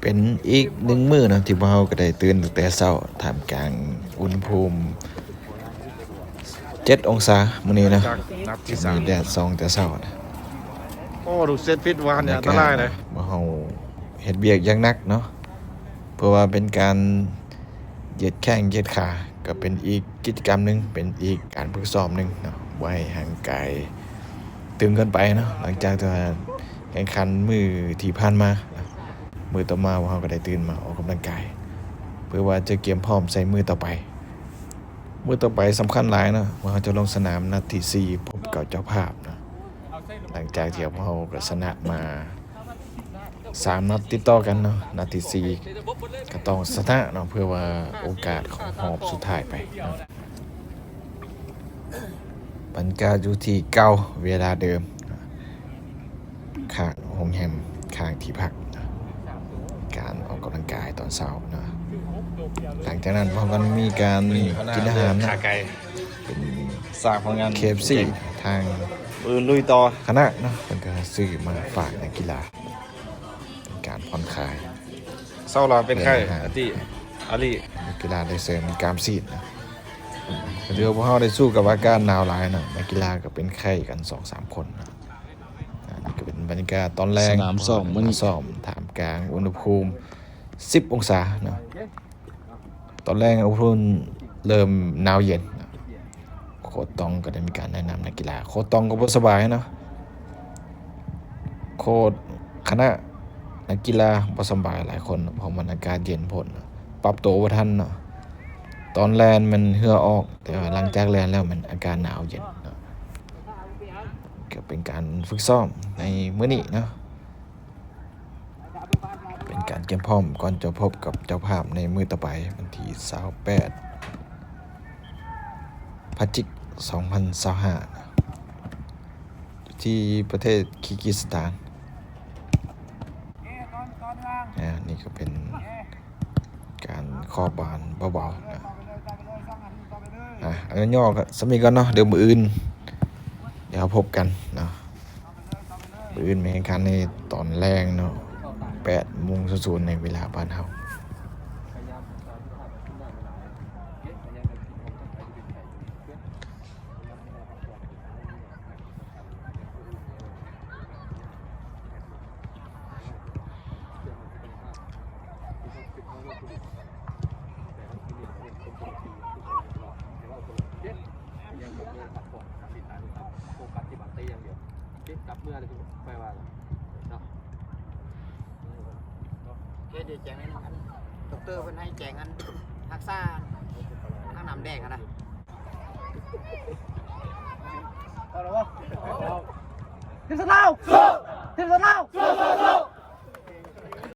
ເປັນອີກໜຶ່ງມື້ເນາະ ທີ່ພວກເຮົາກໍໄດ້ຕື່ນຕັ້ງແຕ່ເຊົ້າ ທ່າມກາງອຸນຫະພູມເຈັດອົງສາມື້ນີ້ເນາະ ມີແດດສ່ອງແຕ່ເຊົ້ານະ. ໂອ້ ລູກເຊດຜິດຫວານນີ້ອັນຕະລາຍເດ້. ພວກເຮົາເຮັດວຽກຢ່າງໜັກເນາະ ເພື່ອວ່າເປັນການ ເຫຢີຍດແຂ້ງເຫຢີຍດຂາ ກໍເປັນອີກກິດຈະກຳໜຶ່ງ ເປັນອີກການຝຶກຊ້ອມໜຶ່ງເນາະ ບໍ່ໃຫ້ຮ່າງກາຍຕຶງເກີນໄປເນາະ. ຫຼັງຈາກທີ່ວ່າແຂ່ງຂັນມື້ທີ່ຜ່ານມາ ມື້ຕໍ່ມາພວກເຮົາກໍໄດ້ຕື່ນມາອອກກຳລັງກາຍ ເພື່ອວ່າຈະກຽມພ້ອມໃສ່ມື້ຕໍ່ໄປ. ມື້ຕໍ່ໄປສຳຄັນຫຼາຍເນາະ ພວກເຮົາຈະລົງສະໜາມນັດທີສີ່ ພົບກັບເຈົ້າພາບເນາະ. ຫຼັງຈາກທີ່ພວກເຮົາກໍຊະນະມາ ສາມນັດຕິດຕໍ່ກັນເນາະ ນັດທີສີ່ກໍຕ້ອງຊະນະເນາະ ເພື່ອວ່າໂອກາດຂອງຮອບສຸດທ້າຍໄປເນາະ. ບັນຍາກາດຢູ່ທີ່ເກົ່າ ເວລາເດີມ ຂ້າງໂຮງແຮມ ຂ້າງທີ່ພັກ ການອອກກຳລັງກາຍຕອນເຊົ້າເນາະ. ຫຼັງຈາກນັ້ນພວກມັນມີການກິນອາຫານເນາະ ເປັນ ເຄເອັຟຊີ ທາງ ມື້ອື່ນລຸຍຕໍ່ ຄະນະເນາະ ເພິ່ນກໍຊື້ມາຝາກນັກກິລາ ເປັນການຜ່ອນຄາຍ. ເຊົາລາວເປັນໄຂ້ ອາຕິ ອາລີ ນັກກິລາໄດ້ເສີມກ້າມຊີ້ນນະ. ຖືວ່າພວກເຮົາໄດ້ສູ້ກັບອາກາດໜາວຫຼາຍເນາະ ນັກກິລາກໍເປັນໄຂ້ກັນສອງສາມຄົນນະ. ອັນນີ້ກໍເປັນບັນຍາກາດຕອນແລງ ສະໜາມຊ້ອມມື້ນີ້ ຊ້ອມທ່າມກາງອຸນຫະພູມສິບອົງສາເນາະ. ຕອນແລງອຸນຫະພູມເລີ່ມໜາວເຢັນ ໂຄດຕອງກໍໄດ້ມີການແນະນຳນັກກິລາ. ໂຄດຕອງກໍບໍ່ສະບາຍເນາະ ໂຄດຄະນະນັກກິລາບໍ່ສະບາຍຫຼາຍຄົນ ເພາະມັນອາກາດເຢັນໂພດ ປັບໂຕບໍ່ທັນເນາະ. ຕອນແລ່ນມັນເຫື່ອອອກ ແຕ່ວ່າຫຼັງຈາກແລ່ນແລ້ວມັນອາກາດໜາວເຢັນເນາະ. ກໍເປັນການຝຶກຊ້ອມໃນມື້ນີ້ເນາະ. ເປັນການກຽມພ້ອມກ່ອນຈະພົບກັບເຈົ້າພາບໃນມື້ຕໍ່ໄປ ວັນທີຊາວແປດ ພະຈິກ ສອງພັນຊາວຫ້າ ທີ່ປະເທດຄີກິສະຖານ. ອາ ນີ້ກໍເປັນການຂອບບານເບົາໆນະ. ອາ ອັນຫຍໍ້ໆກໍສ່ຳນີ້ກ່ອນເນາະ ດຽວມື້ອື່ນ ດຽວເຮົາພົບກັນເນາະ. ມື້ອື່ນມີແຂ່ງຂັນໃນຕອນແລງເນາະ ແປດໂມງສູນສູນໃນເວລາບ້ານເຮົາ. ໂອເຄ ດຽວແຈງໃຫ້ ອັນ ດັອກເຕີເພິ່ນໃຫ້ແຈງ ອັນ ຮັກສາທາງນ້ຳແດງຫັ້ນນະ. ເອົາລະບໍ່? ທີມຊາດລາວ ທີມຊາດລາວ ສູ້ໆໆ.